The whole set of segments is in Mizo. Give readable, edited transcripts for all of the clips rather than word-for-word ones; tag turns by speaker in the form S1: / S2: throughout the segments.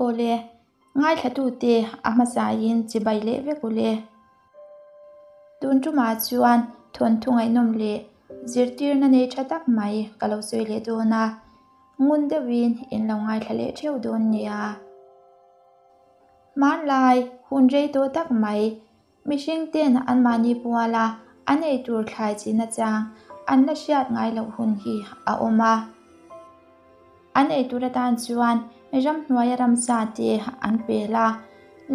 S1: Awle, ngaithlatute a hmasain chibai leh vek ule. Tun tumah chuan thawnthu ngaihnawm leh zirtirna nei tha tak mai ka lo sawi leh dawn a, ngun deuhin in lo ngaithla leh theuh dawn nia. Hmanlai hun rei tawh tak mai Mihring ten anmahni puala an ei tur thlai chi nachang an la hriat ngai loh hun hi a awm a. An ei tur atan chuan ramhnuaia ramsa te an pel a,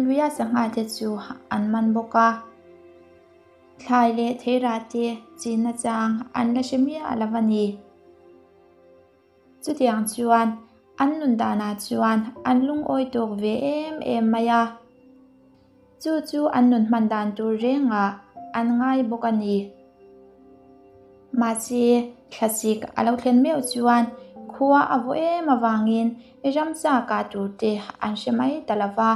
S1: luia sangha te chu an man bawk a. Thlai leh theirah te chi nachang an la hre miah lo a ni. Chutiang chuan an nun danah chuan an lungawi tawk ve em em mai a. Chu chu an nun hman dan tur rengah an ngai bawk a ni. Mahse, thlasik a lo thlen meuh chuan khua a vaw em avangin ramsa kah tur te an hre mai ta lo va.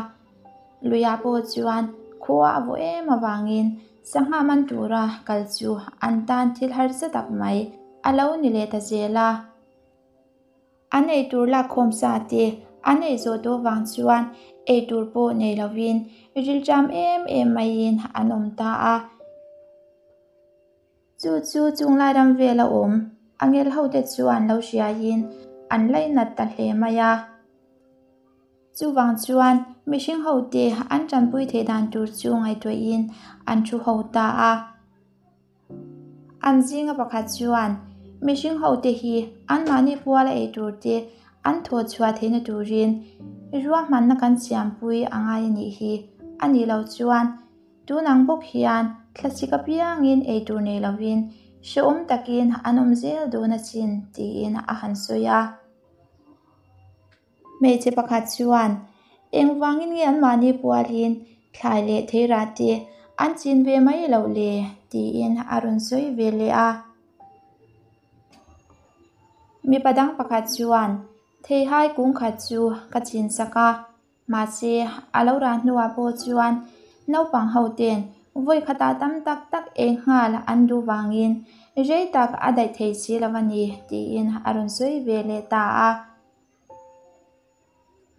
S1: Luiah pawh chuan khua a vaw em avangin sangha man tura kal chu an tan thil harsa tak mai a lo ni leh ta zel a. An eitur lakkhawm sa te an ei zawh tawh vang chuan eitur pawh nei lovin rilṭam em em maiin an awm ta a. Chu chu chunglai ram vela awm a ngel hote chuan lo hriaiin an lainat ta hle mai a. Chuvang chuan mihring hote an tanpui theih dan tur chu ngaihtuahin an thu ho ta a. An zinga pakhat chuan mihring hote hi anmahni puala ei tur te an thawh chhuah theihna turin ruahmanna kan siampui a ngai a nih hi. A nih loh chuan tun ang bawk hian thlasik apiangin ei tur nei lovin hrehawm takin an awm zel dawn asin tiin a han sawi a. Hmeichhe pakhat chuan, Engvangin nge anmahni pualin thlai leh theirah te an chin ve mai loh le? tiin a rawn sawi ve leh a. Mipa dang pakhat chuan, Theihai kung khat chu ka chin sak a. Mahse, a lo rah hnuah pawh chuan naupang ho ten vawi khatah tam tak tak ei nghal an duh vangin rei tak a daih thei si lo a ni tiin a rawn sawi ve leh ta a.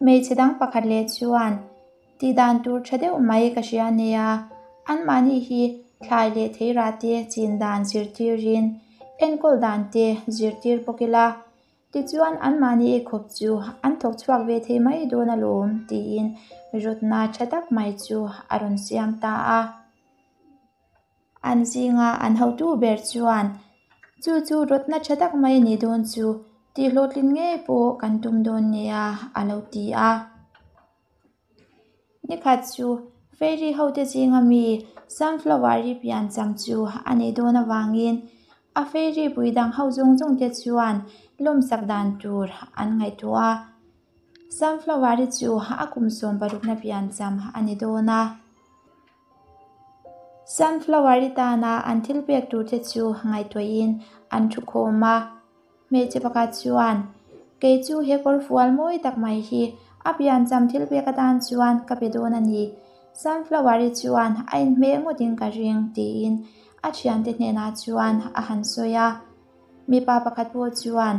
S1: Hmeichhe dang pakhat leh chuan tih dan tur tha deuh mai ka hria nia, anmahni hi thlai leh theirah te chin dan zirtirin enkawl dan te zirtir bawk ila. Tichuan anmahni ei khawp chu an thawk chhuak ve thei mai dawn alawm tiin rawtna tha tak mai chu a rawn siam ta a. An zinga an hotu ber chuan chu chu rawtna tha tak mai a nih dawn chu tih hlawhtlin ngei pawh kan tum dawn nia a lo ti a. Nikhat chu fairy hote zinga mi sunflower ri pian cham chu a nei dawn avangin a fairy pui dang ho zawng zawng te chuan lawmsak dan tur an ngaihtuah a. Sunflower ri chu a kum 16na pian cham a ni dawn a. Sunflower ri tana an thil pek tur te chu ngaihtuahin an thu khawm a. Hmeichhe pakhat chuan, Kei chu he kawr fual mawi tak mai hi a piancham thil pek atan chuan ka pe dawn a ni. Sunflower-i chuan a inhmeh ngawtin ka ring, tiin a thiante hnenah chuan a han sawi a. Mipa pakhat pawh chuan,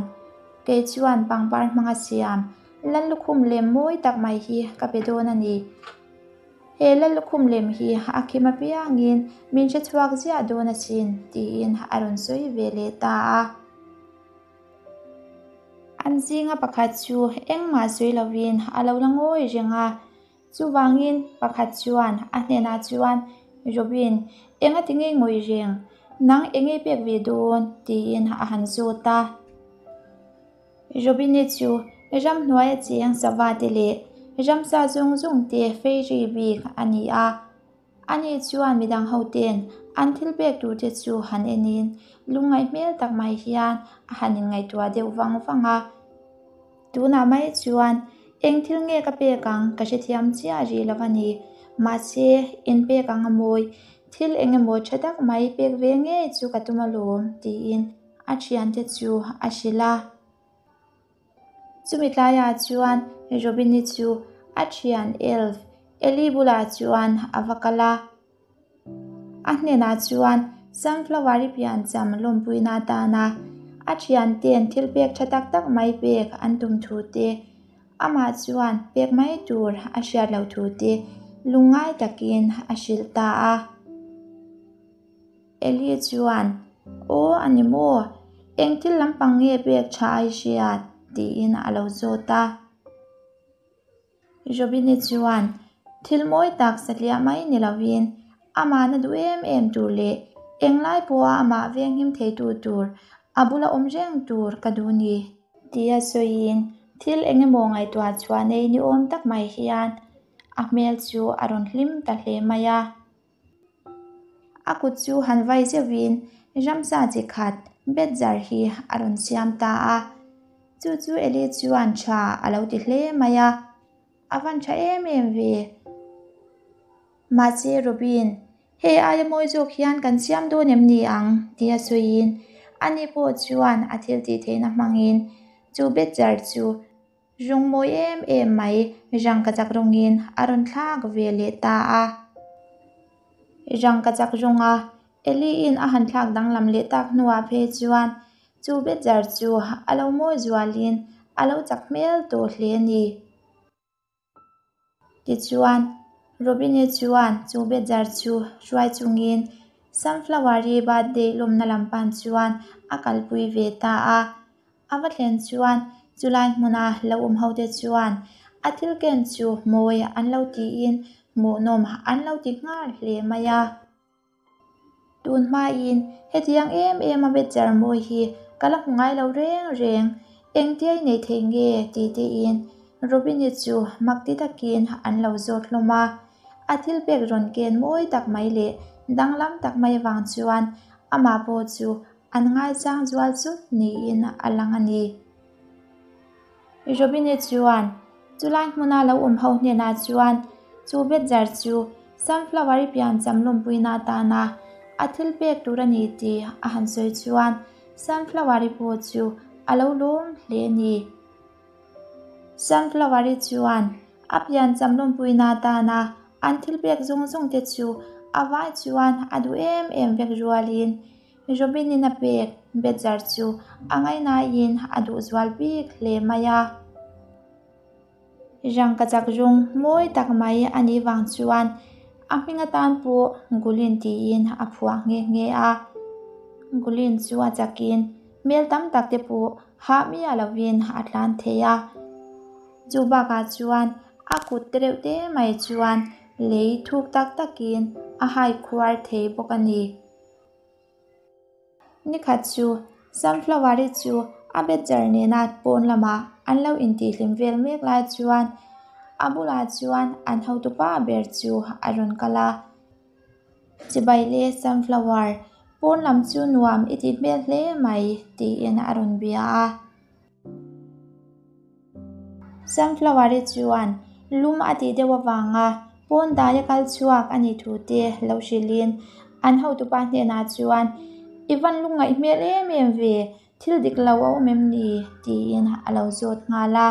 S1: Kei chuan pangpar hmanga siam Lallukhum lem mawi tak mai hi ka pe dawn a ni. He Lallukhum lem hi a khim apiangin min hre chhuak ziah dawn asin, tiin a rawn sawi ve leh ta a. An zinga pakhat chu engmah sawi lovin a lo la ngawi reng a. Chuvangin pakhat chuan a hnenah chuan, Robin, engati ngei ngawi reng? Nang engei pek ve dawn? tiin a han zawt a. Robin-i chu ramhnuaia cheng sava te leh ramsa zawng zawng te fei ri bik a ni a. Ani chuan midang ho ten an thil pek tur te chu han enin lungngaih hmel tak mai hian a han inngaihtuah deuh vang vang a. Tunah mai chuan eng thil nge ka pek ang ka hrethiam chiah rih lo a ni. Mahse, in pek ang a mawi, thil eng emaw tha tak mai pek ve ngei chu ka tum alawm tiin a thiante chu a hrilh a. Chumi tlaiah chuan Robin-i chu a thian Elf, Ellie bulah chuan a va kal a. A hnenah chuan Sunflower-i piancham lawmpuina atana a thiante'n thil pek tha tak tak mai pek an tum thu te, Amah chuan pek mai tur a hriat loh thu te lungngai takin a hrilh ta a. Eli chuan, Aw a ni maw? Eng thil lampang nge pek tha ai hriat? tiin a lo zawt a. Robini chuan, Thil mawi tak satliah mai ni lovin amahna duh em em tur leh englai pawha amah venghim theitu tur a bula awm reng tur ka duh ni. Tia sawiin thil eng emaw ngaihtuah chhuah nei ni awm tak mai hian a hmel chu a rawn hlim ta hle mai a. A kut chu han vai zeuhin ramsa chi khat bet zar hi a rawn siam ta a. Chu chu Eli chuan tha a lo ti hle mai a, A van tha em em ve. Mahse Robin, hei aia mawi zawk hian kan siam dawn em ni ang? tia sawiin ani pawh chuan a thil tih theihna hmangin chu bet zar chu Rawng mawi em em mai rangkachak rawngin a rawn thlak ve leh ta a. Rangkachak rawnga Eli-in a han thlak danglam leh tak hnuah phei chuan chu Bedjar chu a lo mawi zualin a lo chak hmel tawh hle a ni. Tichuan, Robin-i chuan chu Bedjar chu hruai chungin Sunflower-i birthday lawmna lam pan chuan a kalpui ve ta a. A va thlen chuan chulai hmuna lo awm ho te chuan a thil ken chu mawi an lo tiin hmuhnawm an lo ti nghal hle mai a. Tun hmain hetiang em em a bet-cher mawi hi ka la hmu ngai lo reng reng, engtia i nei thei nge tih tein Robin-i chu mak ti takin an lo zawt hlawm a. A thil pek rawn ken mawi tak mai leh danglam tak mai avang chuan amah pawh chu An ngaisang zual chu niin a lang a ni. Robin-i chuan chulai hmuna lo awm ho hnenah chuan chu Bedjar chu Sunflower-i piancham lawmpuina atana a thil pek tur a ni tih a han sawi chuan Sunflower-i pawh chu a lo lawm hle a ni. Sunflower-i chuan a piancham lawmpuina atana an thil pek zawng zawng te chu a vai chuan a duh em em vek rualin Robin-in a pek Bedjar chu a ngaihnain a duh zual bik hle mai a. Rangkachak rawng mawi tak mai a nih vang chuan a hming atan pawh Gulin tiin a phuah nghe nghe a. Gulin chu a chakin hmel tam tak te pawh hah miah lovin a tlan thei a. Chu bakah chuan a kut te reuh te mai chuan lei thuk tak takin a hai khuar thei bawk a ni. Nikhat chu Sunflower-i chu a Badger nena pawn lamah an lo intihhlim vel mek lai chuan a bulah chuan an hotupa ber chu a rawn kal a. Chibai le Sunflower, pawn lam chu nuam i tih hmel hle mai tiin a rawn bia a. Sunflower-i chuan lum a tih deuh avanga pawn daia kal chhuak a nih thu te lo hrilhin an hotupa hnenah chuan I van lungngaih hmel em em ve, thil dik lo a awm em ni? tiin a lo zawt nghal a.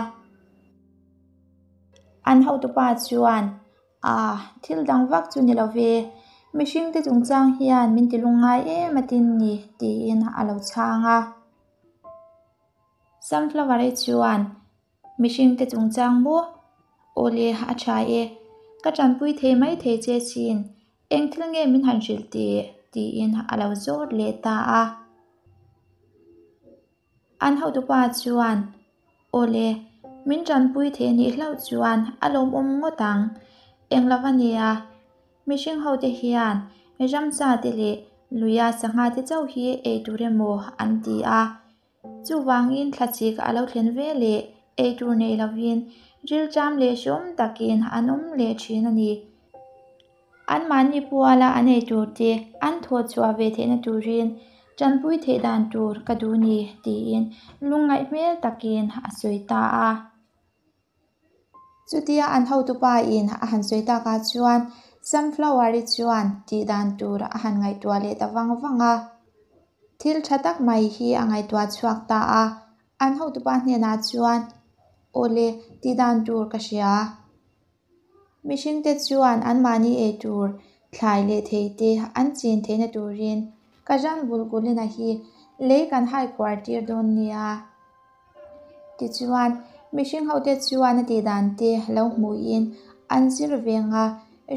S1: An hotupa chuan Ah, thil dang vak chu ni lo ve, mihringte chungchang hian min ti lungngai em atin ni tiin a lo chhang a. Sunflower-i chuan mihringte chungchang maw? Aw le, a tha e. Ka tanpui thei mai thei che chin, eng thil nge min han hrilh tih? tiin a lo zawt leh ta a. An hotupa chuan, Aw le, min tanpui thei anih hlauh chuan a lawmawm ngawt ang. Eng lova nia, Mihring hote hian ramsa te leh luia sangha te chauh hi ei tur emaw an ti a. Chuvangin thlachik a lo thlen ve leh ei tur nei lovin rilṭam leh hreawm takin an awm leh ṭhin a ni. Anmahni puala an ei tur te an thawh chhuah ve theihna turin ṭanpui theih dan tur ka duh ni tiin lungngaih hmel takin a sawi ta a. Chutia an hotupa in a han sawi takah chuan Sunflower-i chuan tih dan tur a han ngaihtuah leh ta vang vang a. Thil tha tak mai hi a ngaihtuah chhuak ta a, an hotupa hnenah chuan, Awle, tih dan tur ka hria. Mihringte chuan anmahni ei tur thlai leh thei te an chin theihna turin ka ram vulkulina hi lei kan hai khuar tir dawn nia. Tichuan, Mihring hote chuan a tih dan te lo hmuhin an zir veng a,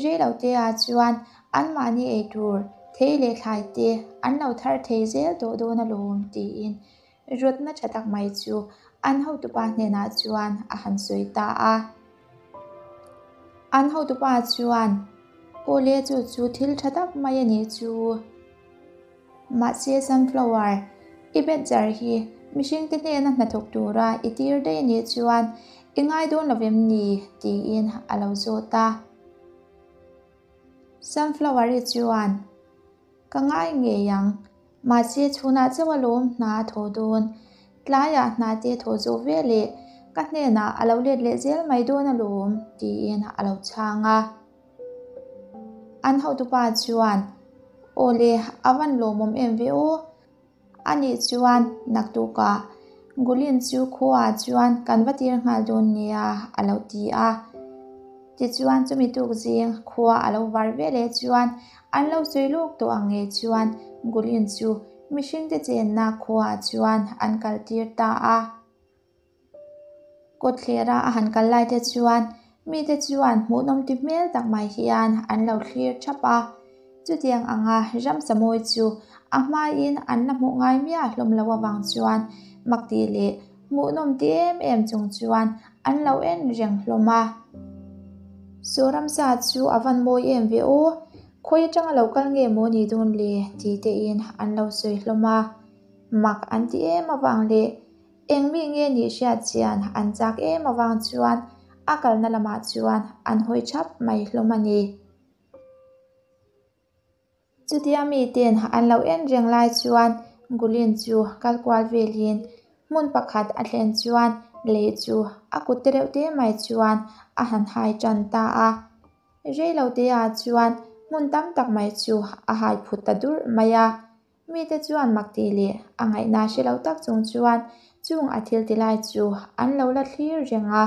S1: reiloteah chuan anmahni ei tur thei leh thlai te an lo thar thei zel tawh dawn alawm tiin rawtna tha tak mai chu an hotupa hnenah chuan a han sawi ta a. An hotupa chuan, Awle chu chu thil tha tak mai a nih chu. Mahse sunflower, i badger hi mihringte hnena hnathawk tura i tir daih a nih chuan i ngai dawn lo vem ni? tiin a lo zawt a. Sunflower-i chuan, Ka ngai ngei ang, mahse chhunah chauh alawm hna a thawh dawn. Tlaiah hna te thawh zawh ve leh ka hnenah a lo let leh zel mai dawn alawm, tiin a lo chhang a. An hotupa chuan, Awle, a van lawmawm em ve aw. Anih chuan naktukah Gulin chu khuaah chuan kan va tir nghal dawn nia, a lo ti a. Tichuan chumi tuk zing khua a lo var ve leh chuan an lo sawi lawk tawh ang nge chuan Gulin chu mihringte chenna khuaah chuan an kaltir ta a. Kawtthlera a han kal lai te chuan mite chuan hmuhnawm ti hmel tak mai hian an lo thlir thap a. Chutiang anga ramsa mawi chu a hmain an la hmuh ngai miah hlawm lo avang chuan mak tih leh hmuhnawm ti em em chung chuan an lo en reng hlawm a. Saw ramsa chu a van mawi em ve aw, khawi atanga lo kal nge maw ni dawn le tih tein an lo sawi hlawm a. Mak an ti em avang leh Eng mi nge nih hriat chian an chak em avang chuan a kalna lamah chuan an hawi thap mai hlawm a ni. Chutia miten an lo en reng lai chuan Gulin chu kal kual velin hmun pakhat a thlen chuan lei chu a kut te reuh te mai chuan a han hai tan ta a. Reiloteah chuan hmun tam tak mai chu a hai phut ta durh mai a. Mite chuan mak tih leh a ngaihna hre lo tak chung chuan chung a thil ti lai chu an lo la thlir reng a.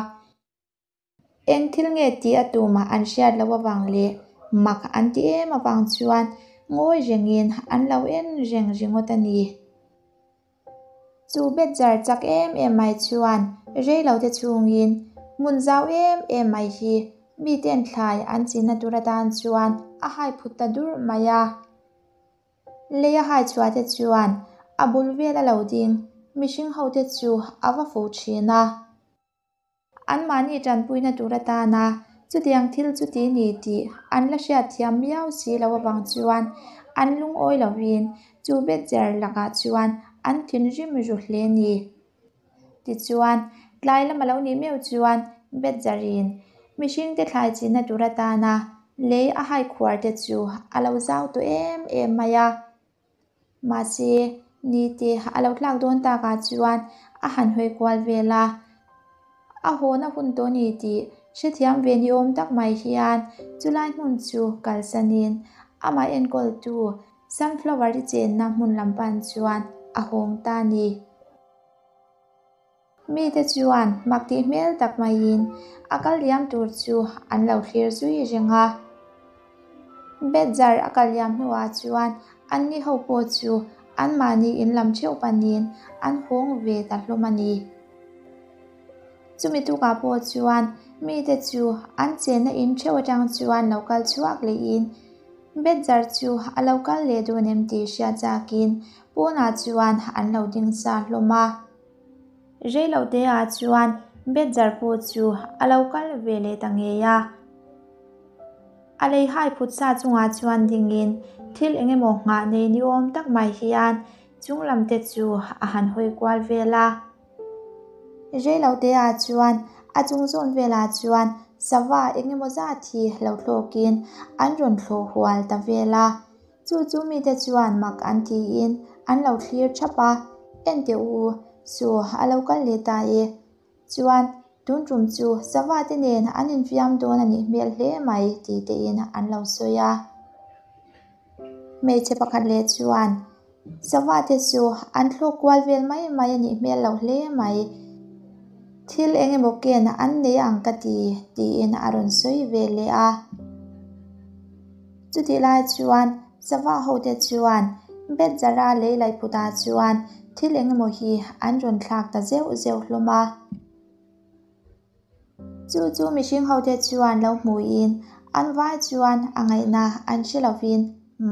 S1: Eng thil nge tih a tumah an hriat loh avang leh mak an ti em avang chuan ngawi rengin an lo en reng ringawt a ni. Chu Badger chak em em mai chuan reilote chhungin hmun zau em em mai hi miten thlai an chinna tur atan chuan a hai phut ta durh mai a. Lei a hai chhuah te chuan a bul vel a lo ding mihring ho te chu a va fu thin a. Anmahni tanpuina tur atana chutiang thil chu ti ni tih an la hriat thiam miau si lo avang chuan an lungawi lovin chu Badger lakah chuan an thinrim ru hle ni. Tichuan, tlai lama lo nih meuh chuan Badger-in mihringte thlai chinna tur atana lei a hai khuar te chu a lo zau tawh em em mai a. Mahse, nite a lo tlak dawn takah chuan a han hawi kual vel a. A hawna hun tawh ni tih hrethiam ve ni awm tak mai hian chulai hmun chu kalsanin amah enkawltu Sunflower-i chenna hmun lam pan chuan a hawng ta a ni. Mite chuan mak tih hmel tak maiin a kal liam tur chu an lo thlir zui reng a. Badger a kal liam hnuah chuan anni ho pawh chu anmahni in lam theuh panin an hawng ve ta hlawm a ni. Chumi tukah pawh chuan mite chu an chenna in theuh atang chuan lo kal chhuak lehin Badger chu a lo kal leh dawn em tih hriat chakin pawnah chuan an lo ding sa hlawm a. Reiloteah chuan Badger pawh chu a lo kal ve leh ta ngei a. A lei hai phut sa chungah chuan dingin thil eng emaw nghah nei ni awm tak mai hian chung lam te chu a han hawi kual vel a. Reiloteah chuan a chung zawn velah chuan sava eng emaw zat hi lo thlawkin an rawn thlawh hual ta vel a. Chu chu mite chuan mak an tiin an lo thlir thap a, Enteh u, chu a lo kal leh ta e. Chuan, tun tum chu sava te nen an infiam dawn a nih hmel hle mai tih tein an lo sawi a. Hmeichhe pakhat leh chuan, Sava te chu an thlawk kual vel mai mai a nih hmel loh hle mai. Thil eng emaw ken an nei ang ka ti, tiin a rawn sawi ve leh a. Chutih lai chuan sava hote chuan Bethzara lei laihphutah chuan thil eng emaw hi an rawn thlak ta zeuh zeuh hlawm a. Chu chu mihring hote chuan lo hmuin an vai chuan a ngaihna an hre lovin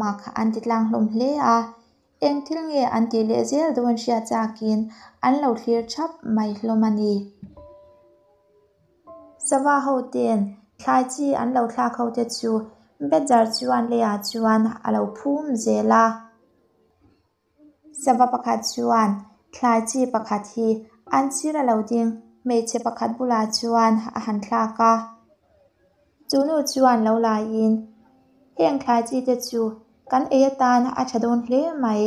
S1: mak an ti tlang hlawm hle a, eng thil nge an tih leh zel dawn hriat chakin an lo thlir thap mai hlawm a ni. Sava hoten thlai chi an lo thlak hote chu Badger chuan leiah chuan a lo phum zel a. Sava pakhat chuan thlai chi pakhat hi an sir a lo ding hmeichhe pakhat bulah chuan a han thlak a. Chu nu chuan lo laiin, Heng thlai chi te chu kan ei atan a tha dawn hle mai.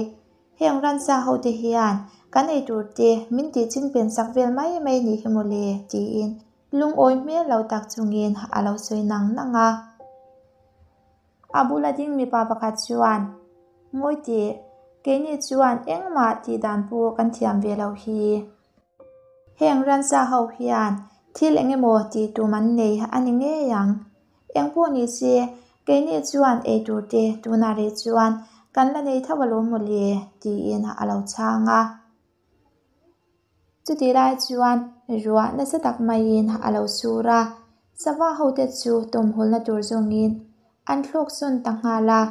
S1: Heng ransa ho te hian kan ei tur te min tih chingpen sak vel mai mai nih hi mawle tiin lungawi hmel lo tak chungin a lo sawi nang nang a. A bula ding mipa pakhat chuan, Ngawi teh, keini chuan engmah tih dan pawh kan thiam ve lo hi. Heng ransa ho hian thil eng emaw tih tum an nei a ni ngei ang. Eng pawh ni se, keini chuan ei tur te tunah reh chuan kan la nei tho alawm mawle, tiin a lo chhang a. Chutih lai chuan ruah nasa tak maiin a lo sur a, sava hote chu tawmhawlna tur zawngin an thlawk sawn ta nghal a.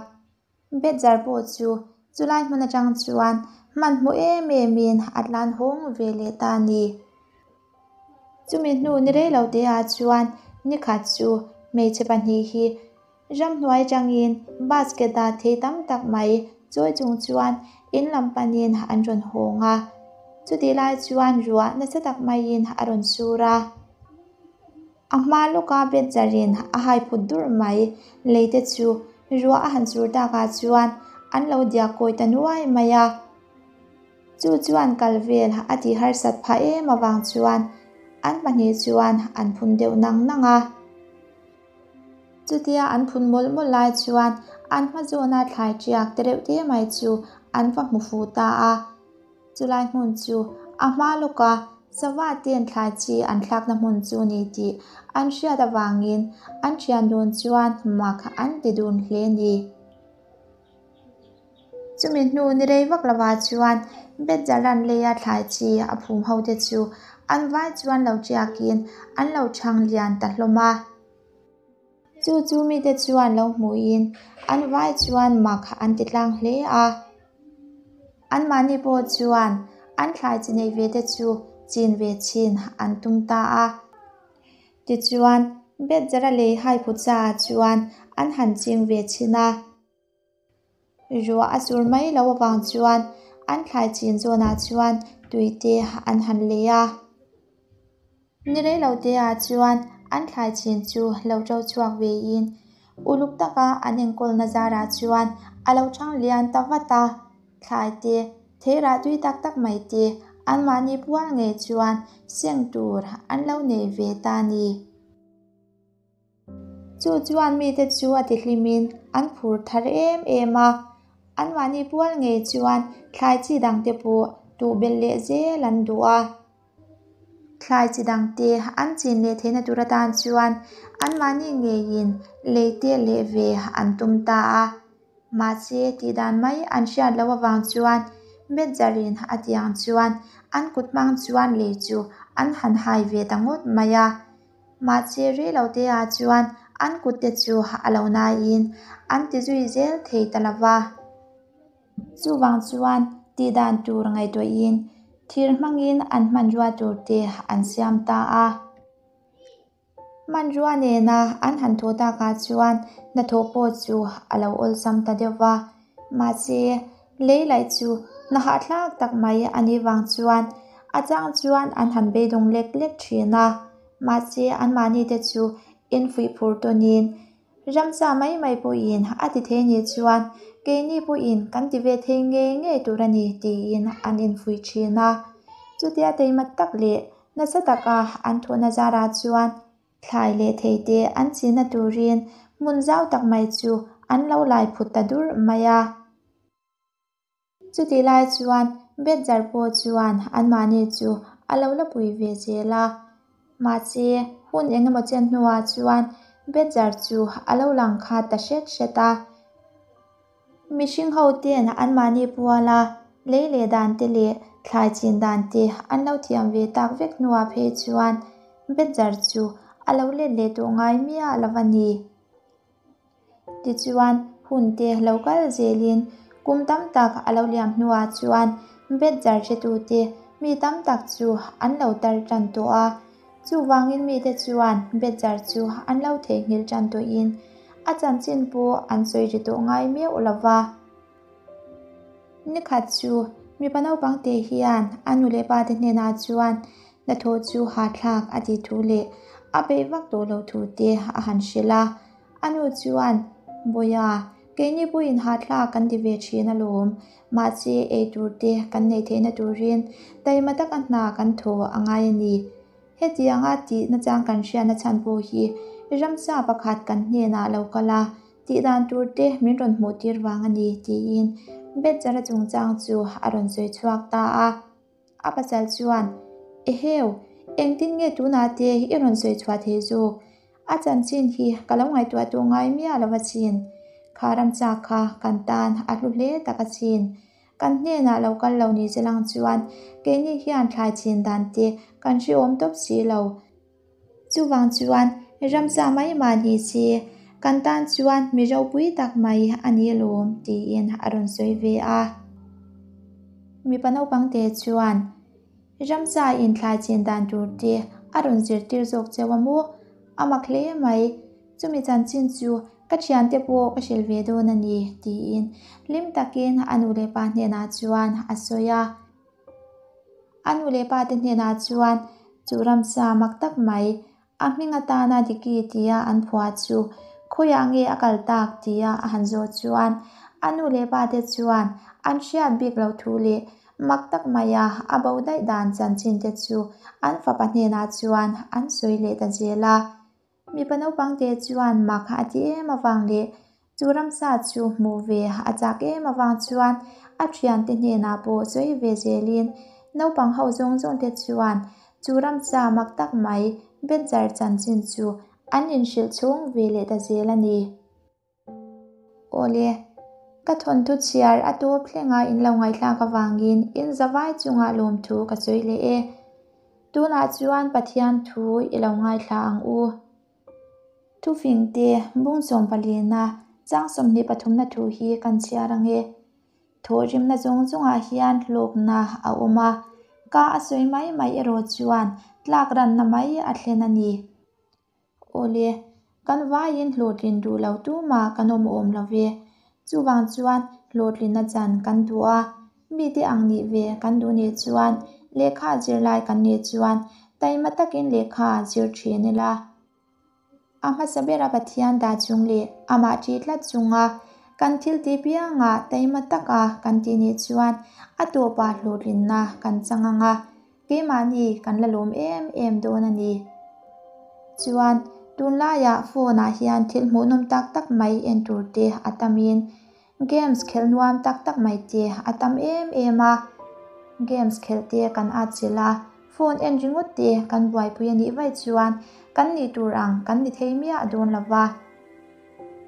S1: Badger pawh chu chulai hmun atang chuan hmanhmawh em emin a tlan hawng ve leh ta a ni. Chumi hnu ni rei lo te ah chuan nikhat chu hmeichhe pahnih hi Ramhnuai atangin basket ah thei tam tak mai chawi chung chuan in lam panin an rawn hawng a, chutih lai chuan ruah nasa tak maiin a rawn sur a. A hma lawka Badger-in a hai phut durh mai lei te chu ruah a han sur takah chuan an lo diak kawi ta nuai mai a. Chu chuan kal vel a tih harsat phah em avang chuan an pahnih chuan an phun deuh nang nang a. Chutia an phun mawlh mawlh lai chuan an hma zawna thlai ṭiak te reuh te mai chu an va hmu fu ta a. Chulai hmun chu a hma lawka sava ten thlai chi an thlakna hmun chu ni tih an hriat avangin an ṭhian dun chuan mak an ti dun hle ni. Chumi hnu ni rei vak lovah chuan Bedzaran leia thlai chi a phum hote chu an vai chuan lo ṭiakin an lo ṭhang lian ta hlawm a. Chu chu mite chuan lo hmuhin an vai chuan mak an ti tlang hle a. Anmahni pawh chuan an thlai chi neih ve te chu chin ve chhin an tum ta a. Tichuan, Bethzara lei hai phutsaah chuan an han ching ve chhin a. Ruah a sur mai lo avang chuan an thlai chin zawnah chuan tui te an han lei a. Ni rei lo te ah chuan an thlai chin chu lo ṭo chhuak ve in uluk taka an enkawlna zarah chuan a lo ṭhang lian ta vat a. Thlai te, theirah tui tak tak mai te anmahni pual ngei chuan seng tur an lo nei ve ta a ni. Chu chuan mite chu a tihlimin an phur thar em em a, anmahni pual ngei chuan thlai chi dangte pawh tuh belh leh zel an duh a. Thlai chi dangte an chin leh theihna tur atan chuan anmahni ngeiin lei te leh ve an tum ta a. Mahse, tih dan mai an hriat loh avang chuan Badger-in a tih ang chuan an kut hmang chuan lei chu an han hai ve ta ngawt mai a. Mahse, rei lo te ah chuan an kut te chu a lo naiin an ti zui zel thei ta lo va. Chuvang chuan tih dan tur ngaihtuahin thir hmangin an hmanrua tur te an siam ta a. Hmanrua nena an han thawh takah chuan hnathawh pawh chu a lo awlsam ta deuh va. Mahse, lei laih chu hna hahthlak tak mai a nih vang chuan a chang chuan an han beidawng lek lek thin a. Mahse, anmahni te chu infuih phur tawnin Ramsa mai mai pawhin a ti thei nih chuan keini pawhin kan ti ve thei ngei ngei tur a ni tiin an infuih thin a. Chutia teima tak leh nasa taka an thawhna zarah chuan thlai leh theite an chinna turin hmun zau tak mai chu an lo lai phut ta durh mai a. Chutih lai chuan Badger pawh chuan anmahni chu a lo la pui ve zel a. Mahse, hun eng emaw chen hnuah chuan Badger chu a lo lang khat ta hret hret a. Mihring ho ten anmahni puala lei leh dan te leh thlai chin dan te an lo thiam ve tak vek hnuah phei chuan Badger chu a lo let leh tawh ngai miah lo a ni. Tichuan, hun te lo kal zelin kum tam tak a lo liam hnuah chuan Badger hretute mi tam tak chu an lo tar tan tawh a. Chuvangin mite chuan Badger chu an lo theihnghilh tan tawhin a chanchin pawh an sawi ri tawh ngai meuh lo va. Nikhat chu mipa naupang te hian a nu leh pa te hnenah chuan hnathawh chu hahthlak a tih thu leh a peih vak tawh loh thu te a han hrilh a. A nu chuan, Bawiha, keini pawhin hahthlak kan ti ve thin alawm. Mahse, ei tur te kan neih theihna turin taima taka hna kan thaw a ngai a ni. Hetianga tih nachang kan hriatna chhan pawh hi ramsa pakhat kan hnenah lo kal a, tih dan tur te min rawn hmuh tir vang a ni, tiin Badger-a chungchang chu a rawn sawi chhuak ta a. A pasal chuan, Eheu, engtin nge tunah te i rawn sawi chhuah thei zawk? A chanchin hi ka lo ngaihtuah tawh ngai miah lo achin. Kha ramchak kha kan tan a hlu hle tak achin. Kan hnenah lo kal lo ni che lang chuan keini hian thlai chin dan te kan hrehawm tawp si lo. Chuvang chuan ramsa mai mah ni se, kan tan chuan mi ropui tak mai a ni alawm tiin a rawn sawi ve a. Mipa naupang te chuan ramsa inthlai chin dan tur te a rawn zirtir zawk cheu a maw? A mak hle mai. Chumi chanchin chu ka thiante pawh ka hrilh ve dawn a ni tiin hlim takin a nu leh pa hnenah chuan a sawi a. A nu leh pa te hnenah chuan chu ramsa mak tak mai, a hming atana Diki tia an phuah chu khawiah nge a kal tak tia a han zawh chuan a nu leh pa te chuan an hriat bik loh thu leh mak tak maia a bo daih dan chanchin te chu an fapa hnenah chuan an sawi leh ta zel a. Mipa naupang te chuan mak a ti em avang leh chu ramsa chu hmuh ve a chak em avang chuan a thiante hnenah pawh sawi ve zelin naupang ho zawng zawng te chuan chu ramsa mak tak mai Badger chanchin chu an inhrilh chhung ve leh ta zel a ni. Awle, ka thawnthu chhiar a tawp thlenga in lo ngaihthlak avangin in zavai chungah lawmthu ka sawi leh e. Tunah chuan Pathian thu i lo ngaithla ang u. Thufingte bung sawmpalina chang 23na thu hi kan chhiar ang e. Thawhrimna zawng zawngah hian hlawkna a awm a, ka a sawi mai mai erawh chuan tlakranna mai a thlen a ni. Awle, kan vaiin hlawhtlin duh lo tumah kan awm awm lo ve. Chuvang chuan hlawhtlinna chan kan duh a, mite ang nih ve kan duh nih chuan lehkha zirlai kan nih chuan taima takin lehkha zir thin ila. A hmasa bera Pathian dah chung leh amah ṭih tlat chunga kan thil tih piangah taima taka kan tih nih chuan a tawpah hlawhtlinna kan chang ang a. Keimahni kan la lawm em em dawn a ni. Chuan, tunlaiah phone ah hian thil hmuhnawm tak tak mai en tur te a tamin games khelh nuam tak tak mai te a tam em em a. Games khelh te kan atchilh a, phone en ringawt te kan buaipui a nih vaih chuan kan nih tur ang kan ni thei miah dawn lo va.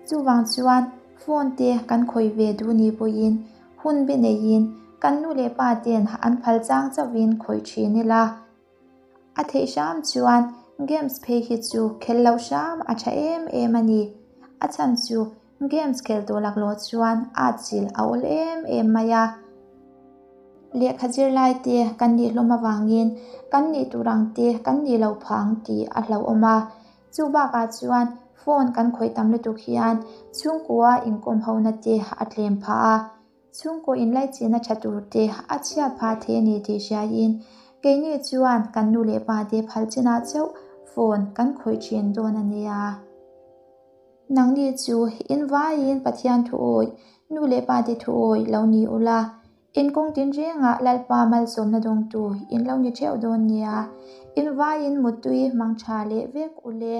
S1: Chuvang chuan phone te kan khawih ve duh ni pawhin hun be neiin kan nu leh pa ten an phal chang chauhin khawih thin ila. A theih hram chuan games phei hi chu khel loh hram a tha em em a ni. A chhan chu games khel tawh laklawh chuan atchilh a awl em em mai a. Lehkha zirlai te kan nih hlawm avangin kan nih tur ang te kan nih loh phah ang tih a hlauhawm a. Chu bakah chuan phone kan khawih tam lutuk hian chhungkua inkawm hona te a tlem phah a, chhungkaw inlaichinna tha tur te a chhiat phah thei a ni tih hriaiin keini chuan kan nu leh pa te phal chinah chauh phone kan khawih thin dawn a nia. Nangni chu in vaiin Pathian thu awih, nu leh pa te thu awih lo ni ula, In kawng tinrengah Lalpa malsawmna dawngtu in lo ni theuh dawn nia, in vaiin muttui hmang tha leh vek u le.